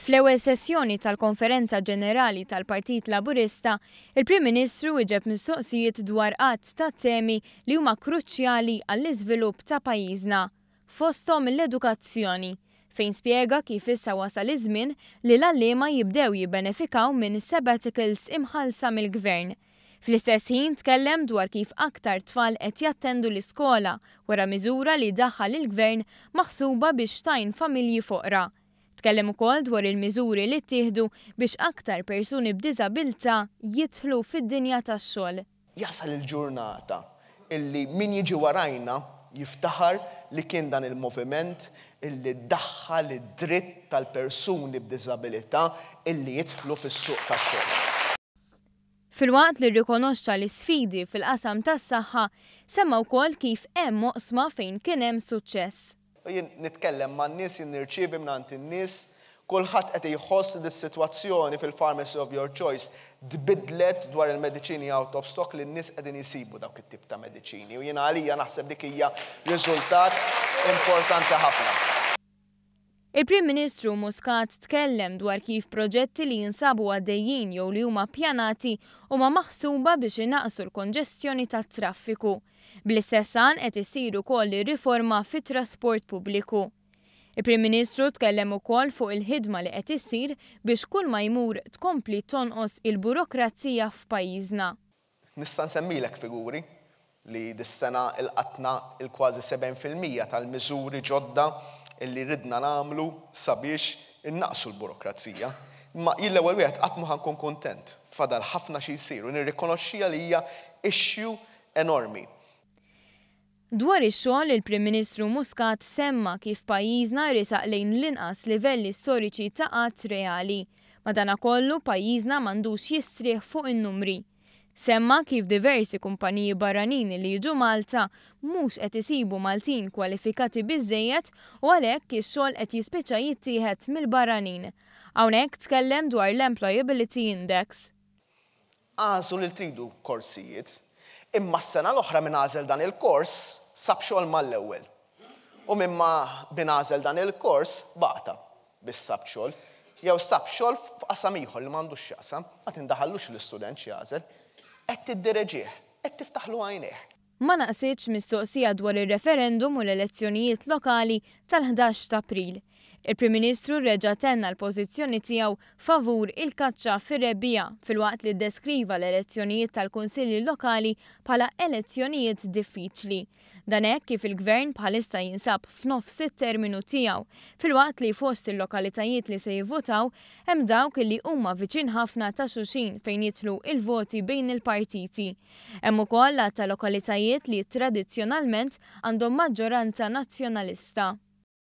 Fl-ewwel sessjoni tal-Konferenza Ġenerali tal-Partit Laburista, il-Prim Ministru wieġeb mistoqsijiet dwar għadd ta' temi li huma kruċjali għall-iżvilupp ta' pajjiżna, fosthom l-edukazzjoni, fejn spjega kif issa wasal iż-żmien li l-għalliema jibdew jibbenefikaw minn sabbaticals imħallsa mill-Gvern. Fl-istess ħin tkellem dwar kif aktar tfal qed jattendu l-iskola wara miżura li daħħal il-Gvern maħsuba biex tgħin familji foqra. Tkellem ukoll dwar il-miżuri li ttieħdu biex aktar persuni b'diżabilità jidħlu fid-dinja tax-xogħol. Jasal il-ġurnata illi min jiġi warajna jiftaħar li kien dan il-moviment illi daħħal id-dritt tal-persuni b'diżabilità illi jidħlu fis-suq tax-xogħol. Filwaqt li rrikonoxxa l-isfidi fil-qasam tas-saħħa, semma wkoll kif hemm oqsma fejn kien hemm suċċess. Jien nitkellem man-nies, jien nirċievi mingħand in-nies, kulħadd qed jħoss li dis-sitwazzjoni fil-pharmacy of your choice tbiddlet dwar il-mediċini out of stock, li n-nies qegħdin jisibu dawk it-tip ta' mediċini, u jiena għalija naħseb dik hija riżultat importanti ħafna. Il-Prim Ministru Muscat tkellem dwar kif proġetti li jinsabu għaddejjin jew li huma ppjanati huma maħsuba biex inaqqsu l-konġestjoni tat-traffiku. Bl-istess għan qed issir ukoll ir-riforma fit-trasport pubbliku. Il-Prim Ministru tkellem ukoll fuq il-ħidma li qed issir biex kull ma jmur tkompli tonqos il-burokrazija f'pajjiżna. Nista' nsemmilek figuri li dis-sena ilqatna il-kważi 70% tal-miżuri ġodda li ridna nagħmlu sabiex innaqsu l-burokrazija. Imma jien l-ewwel wieħed qatt ma ħa nkun kuntent. Fadal ħafna xi jsir u nirrikonoxxiha li hija issue enormi. Dwar ix-xogħol, il-Prim Ministru Muscat semma kif pajjiżna resaq lejn l-inqas livelli storiċi ta' qgħad reali. Madanakollu pajjiżna m'għandux jistrieħ fuq in-numri. Semma kif diversi kumpaniji barranin li jiġu Malta mhux qed isibu Maltin kwalifikati biżejjed u għalhekk ix-xogħol qed jispiċċa jittieħed mill-barranin. Hawnhekk tkellem dwar l-Employability Index. Agħżlu li tridu korsijiet, imma s-sena l-oħra min għażel dan il-kors sab xogħol mal-ewwel. U min ma min għażel dan il-kors bata biex sab xogħol. Jew sab xogħol f'qasam ieħor li m'għandux x'jaqsam, ma tindaħallux l-istudent x'jagħżel. Qed tiddireġih, qed tiftaħlu għajnejh. Ma naqsitx mistoqsija dwar ir-referendum u l-elezzjonijiet lokali tal-11 ta' April. Il-Prim Ministru reġa' tenna l-pożizzjoni tiegħu favur il-kaċċa fir-rebbiegħa filwaqt li ddeskriva l-elezzjonijiet tal-kunsilli lokali bħala elezzjonijiet diffiċli. Dan hekk kif il-Gvern bħalissa jinsab f'nofs it-terminu tiegħu, filwaqt li fost il-lokalitajiet li se jivvutaw hemm dawk li huma viċin ħafna ta' xulxin fejn jidħlu il-voti bejn il-partiti. Hemm ukoll għadd ta' lokalitajiet li tradizzjonalment għandhom maġġoranza nazzjonalista.